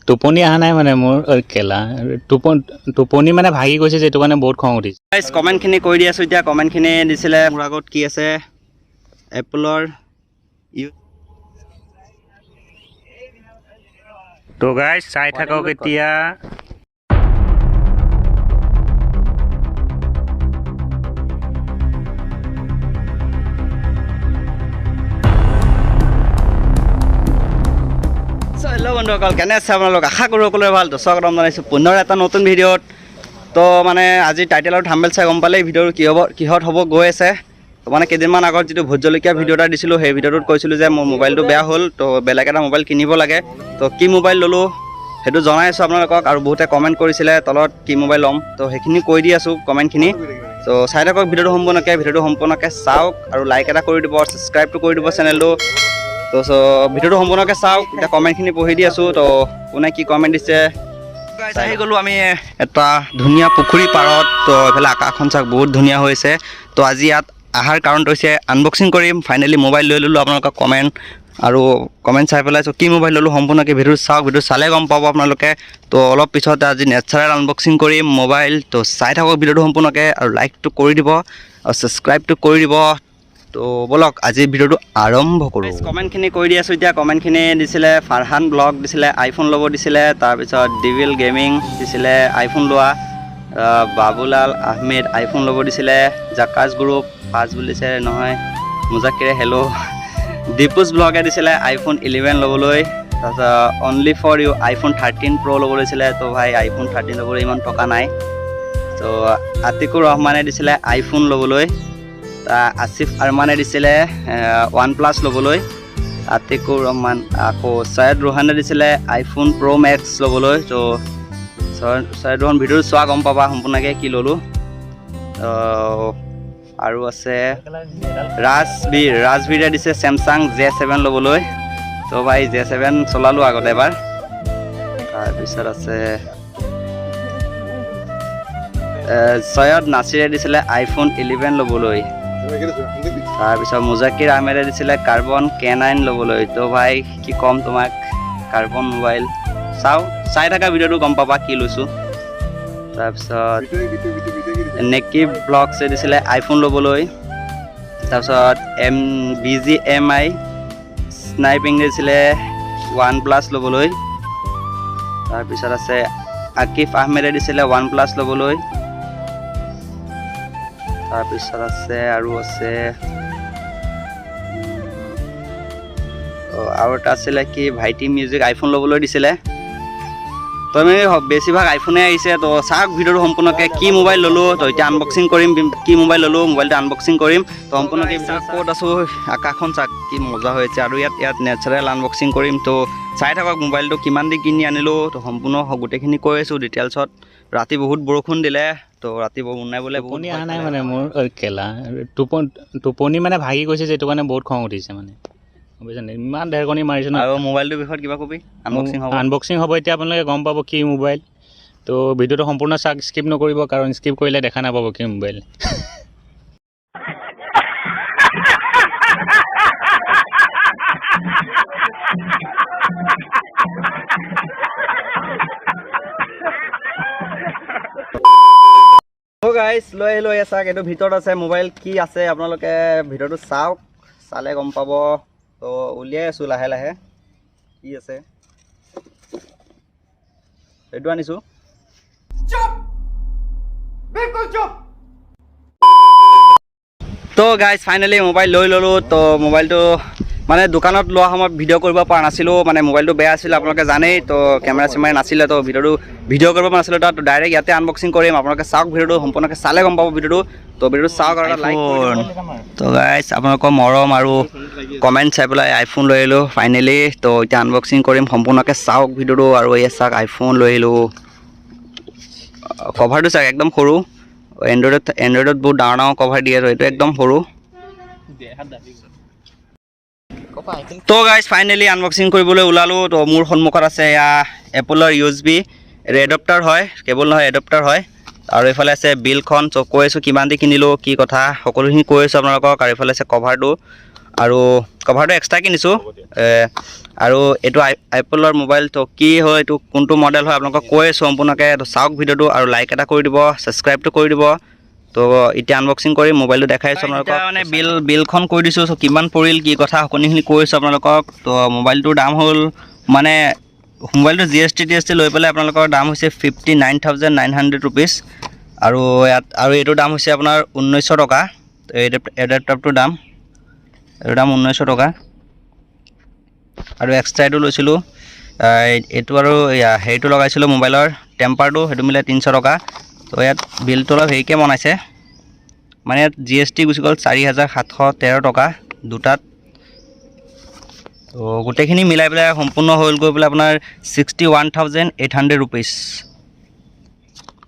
টোপনি অহা নাই মানে মোৰ। ঐ কেলা, টোপনি মানে ভাগি গৈছে যে, এইটো কাৰণে বহুত খং উঠিছে। গাইজ, কমেণ্টখিনি কৈ দি আছোঁ এতিয়া। কমেণ্টখিনি দিছিলে, মোৰ আগত কি আছে, এপলৰ ইউ তো গাইজ, চাই থাকক এতিয়া। হেল্ল' বন্ধুসকল, কেনে আছে আপোনালোক? আশা কৰোঁ সকলোৰে ভাল। তো স্বাগতম জনাইছোঁ পুনৰ এটা নতুন ভিডিঅ'ত। তো মানে আজি টাইটেল আৰু থাম্বনেল চাই গম পালেই ভিডিঅ'টো কি হ'ব, কিহত হ'ব গৈ আছে। তো মানে কেইদিনমান আগত যিটো ভোট জলকীয়া ভিডিঅ' এটা দিছিলোঁ, সেই ভিডিঅ'টোত কৈছিলোঁ যে মোৰ মোবাইলটো বেয়া হ'ল, তো বেলেগ এটা মোবাইল কিনিব লাগে। তো কি মোবাইল ল'লোঁ সেইটো জনাই আছোঁ আপোনালোকক। আৰু বহুতে কমেণ্ট কৰিছিলে তলত কি মোবাইল ল'ম, তো সেইখিনি কৈ দি আছোঁ কমেণ্টখিনি। তো চাই থাকক ভিডিঅ'টো সম্পূৰ্ণকৈ, ভিডিঅ'টো সম্পূৰ্ণকৈ চাওক আৰু লাইক এটা কৰি দিব, ছাবস্ক্ৰাইবটো কৰি দিব চেনেলটো। তো ভিডিঅ'টো সম্পূৰ্ণকৈ চাওক। এতিয়া কমেণ্টখিনি পঢ়ি দি আছোঁ, তো কোনে কি কমেণ্ট দিছে। আহি গ'লোঁ আমি এটা ধুনীয়া পুখুৰী পাৰত। তো এইফালে আকাশখন চাওক, বহুত ধুনীয়া হৈছে। তো আজি ইয়াত অহাৰ কাৰণটো হৈছে আনবক্সিং কৰিম। ফাইনেলি মোবাইল লৈ ল'লোঁ। আপোনালোকক কমেণ্ট আৰু কমেণ্ট চাই পেলাই চ' কি মোবাইল ল'লোঁ সম্পূৰ্ণকৈ ভিডিঅ'টো চাওক, ভিডিঅ' চালে গম পাব আপোনালোকে। তো অলপ পিছত আজি নেচাৰেল আনবক্সিং কৰিম মোবাইল। তো চাই থাকক ভিডিঅ'টো সম্পূৰ্ণকৈ আৰু লাইকটো কৰি দিব আৰু ছাবস্ক্ৰাইবটো কৰি দিব। তো ব'লক, আজি ভিডিঅ'টো আৰম্ভ কৰোঁ। কমেণ্টখিনি কৈ দি আছোঁ এতিয়া। কমেণ্টখিনি দিছিলে, ফাৰহান ব্লগ দিছিলে আইফোন ল'ব দিছিলে, তাৰপিছত ডিভিল গেমিং দিছিলে আইফোন লোৱা, বাবুলাল আহমেদ আইফোন ল'ব দিছিলে, জাকাজ গ্ৰুপ ফাৰ্ষ্ট বুলিছে নহয়, মুজাকিৰে হেল্ল', দীপুজ ব্লগে দিছিলে আইফোন 11 ল'বলৈ, তাৰপিছত অনলি ফৰ ইউ আইফোন 13 প্ৰ' ল'ব দিছিলে। তো ভাই, আইফোন 13 ল'বলৈ ইমান টকা নাই। তো আতিকুৰ ৰহমানে দিছিলে আইফোন ল'বলৈ, আছিফ আৰমানে দিছিলে ওৱান প্লাছ ল'বলৈ, আতিকুৰ ৰহমান, আকৌ চৈয়দ ৰোহানে দিছিলে আইফোন প্ৰ' মেক্স ল'বলৈ। তো চৈয়দ ৰোহান, ভিডিঅ'টো চোৱা, গম পাবা সম্পূৰ্ণকৈ কি ল'লোঁ। তো আৰু আছে ৰাজবীৰ, ৰাজবীৰে দিছে চেমচাং জে 7 ল'বলৈ। তো ভাই, জে 7 চলালোঁ আগতে এবাৰ। তাৰপিছত আছে চৈয়দ নাচিৰে দিছিলে আইফোন 11 ল'বলৈ। তাৰপিছত মুজাকিৰ আহমেদে দিছিলে কাৰ্বন কে 9 ল'বলৈ। তো ভাই, কি ক'ম তোমাক, কাৰ্বন মোবাইল চাওঁ, চাই থকা ভিডিঅ'টো গম পাবা কি লৈছোঁ। তাৰপিছত নেকি ব্লগছে দিছিলে আইফোন ল'বলৈ। তাৰপিছত এম বি জি এম আই স্নাইপিং দিছিলে ওৱান প্লাছ ল'বলৈ। তাৰপিছত আছে আকিফ আহমেদে দিছিলে ওৱান প্লাছ ল'বলৈ। তাৰপিছত আছে আৰু আছে আৰু এটা আছিলে কি, ভাইটি মিউজিক আইফোন ল'বলৈ দিছিলে। তো আমি বেছিভাগ আইফোনে আহিছে। তো চাওক ভিডিঅ'টো সম্পূৰ্ণকৈ কি মোবাইল ল'লোঁ। তো এতিয়া আনবক্সিং কৰিম, কি মোবাইল ল'লোঁ, মোবাইলটো আনবক্সিং কৰিম। তো সম্পূৰ্ণকৈ চাওক ক'ত আছোঁ, আকাশখন চাওক কি মজা হৈছে। আৰু ইয়াত নেচাৰেল আনবক্সিং কৰিম। তো চাই থাকক মোবাইলটো কিমান দি কিনি আনিলোঁ। তো সম্পূৰ্ণ গোটেইখিনি কৈ আছোঁ ডিটেইলছত। ৰাতি বহুত বৰষুণ দিলে, তো ৰাতি বনাই বোলে বহুত টোপনি অহা ভয় নাই খালে। মানে মোৰ। ঐ কেলা, টোপনি মানে ভাগি গৈছে যে, এইটো কাৰণে বহুত খং উঠিছে মানে, গম পাইছা নাই? ইমান ঢেৰকনি মাৰিছে ন। আৰু মোবাইলটোৰ বিষয়ত কিবা কবি? আনবক্সিং হ'ব। আনবক্সিং হ'ব এতিয়া, আপোনালোকে গম পাব কি মোবাইল। তো ভিডিঅ'টো সম্পূৰ্ণ চাওক, স্কিপ নকৰিব, কাৰণ স্কিপ কৰিলে দেখা নাপাব কি মোবাইল। গাইজ, লৈ আহিলোঁ, এয়া চাওক, এইটো ভিতৰত আছে মোবাইল। কি আছে আপোনালোকে ভিডিঅ'টো চাওক, চালে গম পাব। তো উলিয়াই আছোঁ লাহে লাহে কি আছে। এইটো আনিছোঁ। তো গাইজ, ফাইনেলি মোবাইল লৈ ল'লোঁ। তো মোবাইলটো মানে দোকানত লোৱা সময়ত ভিডিঅ' কৰিব পৰা নাছিলোঁ, মানে মোবাইলটো বেয়া আছিলে, আপোনালোকে জানেই। তো কেমেৰা চেমেৰা নাছিলে, তো ভিডিঅ'টো ভিডিঅ' কৰিব পৰা নাছিলোঁ তাত। ডাইৰেক্ট ইয়াতে আনবক্সিং কৰিম। আপোনালোকে চাওক ভিডিঅ'টো সম্পূৰ্ণকৈ, চালে গম পাব ভিডিঅ'টো। তো ভিডিঅ'টো চাওক আৰু লাইক। তো গাইজ, আপোনালোকৰ মৰম আৰু কমেণ্ট চাই পেলাই আইফোন লৈ আহিলোঁ ফাইনেলি। তো এতিয়া আনবক্সিং কৰিম, সম্পূৰ্ণকৈ চাওক ভিডিঅ'টো। আৰু এয়া চাওক, আইফোন লৈ আহিলোঁ। কভাৰটো চাওক, একদম সৰু। এণ্ড্ৰইডত বহুত ডাঙৰ ডাঙৰ কভাৰ দিয়ে, তো এইটো একদম সৰু। তো গাইজ, ফাইনেলি আনবক্সিং কৰিবলৈ ওলালোঁ। তো মোৰ সন্মুখত আছে এয়া এপলৰ ইউ এছ বি এডপ্টাৰ হয়, কেবল নহয়, এডপ্টাৰ হয়। আৰু এইফালে আছে বিলখন। চ' কৈ আছোঁ কিমান দি কিনিলোঁ, কি কথা, সকলোখিনি কৈ আছোঁ আপোনালোকক। আৰু এইফালে আছে কভাৰটো। আৰু কভাৰটো এক্সট্ৰা কিনিছোঁ। আৰু এইটো এপলৰ মোবাইল। তো কি হয় এইটো, কোনটো মডেল হয় আপোনালোকক কৈ আছোঁ সম্পূৰ্ণকৈ। তো চাওক ভিডিঅ'টো আৰু লাইক এটা কৰি দিব, ছাবস্ক্ৰাইবটো কৰি দিব। তো এতিয়া আনবক্সিং কৰি মোবাইলটো দেখাই আছোঁ আপোনালোকক। মানে বিলখন কৰি দিছোঁ। চ' কিমান পৰিল, কি কথা, সকলোখিনি কৈ আছোঁ আপোনালোকক। তো মোবাইলটোৰ দাম হ'ল, মানে মোবাইলটো জিএছটি টিএছটি লৈ পেলাই আপোনালোকৰ দাম হৈছে ₹59,900। আৰু ইয়াত আৰু এইটোৰ দাম হৈছে আপোনাৰ 1900 টকা। তো এই এডাপ্টাৰটোৰ দাম, এইটোৰ দাম 1900 টকা। আৰু এক্সট্ৰা এইটো লৈছিলোঁ, এইটো আৰু এয়া হেৰিটো লগাইছিলোঁ মোবাইলৰ টেম্পাৰটো, সেইটো মিলাই 300 টকা। তো ইয়াত বিলটো অলপ হেৰিকৈ বনাইছে, মানে ইয়াত জিএছটি গুচি গ'ল 4713 টকা দুটাত। তো গোটেইখিনি মিলাই পেলাই সম্পূৰ্ণ হৈ গৈ পেলাই আপোনাৰ ₹61,800।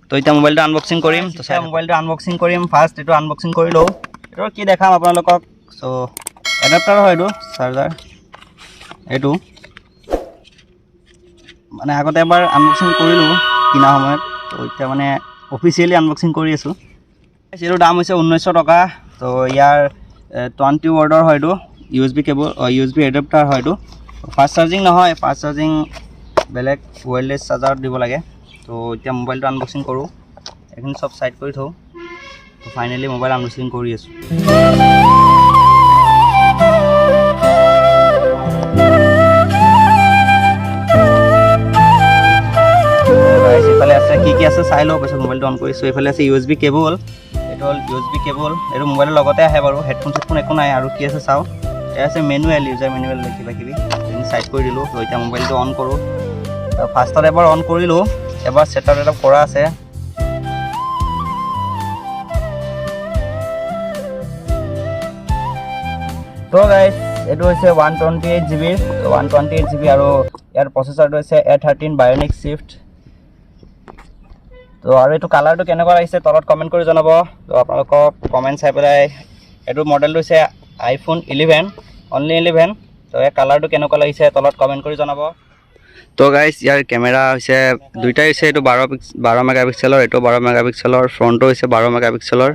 তো এতিয়া মোবাইলটো আনবক্সিং কৰিম। তো চাই মোবাইলটো আনবক্সিং কৰিম। ফাৰ্ষ্ট এইটো আনবক্সিং কৰি লওঁ। এইটো কি দেখাম আপোনালোকক? চ' এডাপ্টাৰ হয় এইটো, চাৰ্জাৰ এইটো। মানে আগতে এবাৰ আনবক্সিং কৰিলোঁ কিনা সময়ত, তো এতিয়া মানে অফিচিয়েলি আনবক্সিং কৰি আছোঁ। এইটোৰ দাম হৈছে 1900 টকা। তো ইয়াৰ 20 ৱাটৰ হয় এইটো USB cable, USB adapter হয়। এইটো ফাষ্ট চাৰ্জিং নহয়, ফাষ্ট চাৰ্জিং বেলেগ ৱায়াৰলেছ চাৰ্জাৰত দিব লাগে। তো এতিয়া মোবাইলটো আনবক্সিং কৰোঁ। এইখিনি চব ছাইড কৰি থওঁ। তো ফাইনেলি মোবাইল আনবক্সিং কৰি আছোঁ। Guys, এইফালে আছে, কি কি আছে চাই লওঁ, পিছত মোবাইলটো অন কৰিছোঁ। এইফালে আছে ইউএছবি কেবল, এইটো হ'ল ইউএছবি কেবল, এইটো মোবাইলৰ লগতে আহে বাৰু। হেডফোন চেডফোন একো নাই। আৰু কি আছে চাওঁ। এয়া আছে মেনুৱেল, ইউজাৰ মেনুৱেল, কিবা কিবি এইখিনি চাইড কৰি দিলোঁ। তো এতিয়া মোবাইলটো অন কৰোঁ। ফাৰ্ষ্টত এবাৰ অন কৰিলোঁ, এবাৰ ছেটআপ টেটআপ কৰা আছে। তো গাইজ, এইটো হৈছে 128 জিবিৰ, 128 জিবি। আৰু ইয়াৰ প্ৰচেছৰটো হৈছে A13 বায়নিক চিপ। তো আৰু এইটো কালাৰটো কেনেকুৱা লাগিছে তলত কমেণ্ট কৰি জনাব। তো আপোনালোকক কমেণ্ট চাই পেলাই, এইটো মডেলটো হৈছে আইফোন 11, অনলি 11। তো এই কালাৰটো কেনেকুৱা লাগিছে তলত কমেণ্ট কৰি জনাব। তো গাইজ, ইয়াৰ কেমেৰা হৈছে দুইটাই হৈছে, এইটো 12 মেগা পিক্সেলৰ, এইটো 12 মেগা পিক্সেলৰ, ফ্ৰণ্টটো হৈছে 12 মেগা পিক্সেলৰ।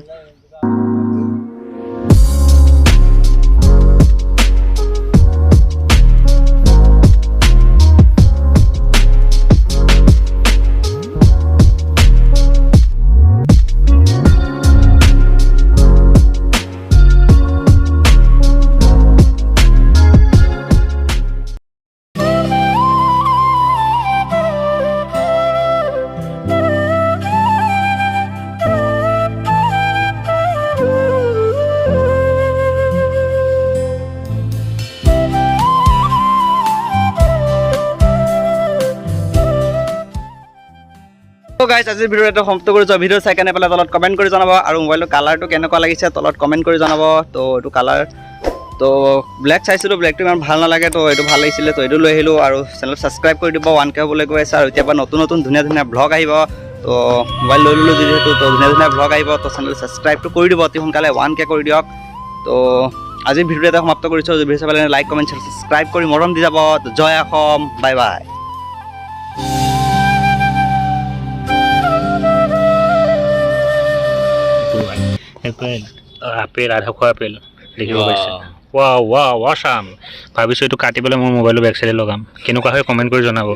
গাইজ, আজিৰ ভিডিঅ' এটা সমাপ্ত কৰিছোঁ। ভিডিঅ' চাই কেনে পেলাই তলত কমেণ্ট কৰি জনাব আৰু মোবাইলটোৰ কালাৰটো কেনেকুৱা লাগিছে তলত কমেণ্ট কৰি জনাব। তো এইটো কালাৰ, তো ব্লেক চাইছিলোঁ, ব্লেকটো ইমান ভাল নালাগে, তো এইটো ভাল লাগিছিলে, তো এইটো লৈ আহিলোঁ। আৰু চেনেল ছাবস্ক্ৰাইব কৰি দিব, 1K হ'বলৈ গৈ আছে। আৰু এতিয়াৰ পৰা নতুন নতুন ধুনীয়া ধুনীয়া ভ্লগ আহিব। তো মোবাইল লৈ ল'লোঁ যিহেতু, তো ধুনীয়া ধুনীয়া ভ্লগ আহিব। তো চেনেল ছাবস্ক্ৰাইবটো কৰি দিব, অতি সোনকালে 1K কৰি দিয়ক। তো আজিৰ ভিডিঅ'টো এটা সমাপ্ত কৰিছোঁ। যদি ভিডিঅ' চাই লাইক, কমেণ্ট, ছাবস্ক্ৰাইব কৰি মৰম দি যাব। তো জয় Assam, bye bye. Apple, apple, আধা খোৱা আপেল দেখিব পাইছে। Wow wow, awesome. ভাবিছোঁ এইটো কাটি পেলাই মোৰ মোবাইলটো বেক চাইডে লগাম। কেনেকুৱা হয় কমেণ্ট কৰি জনাব।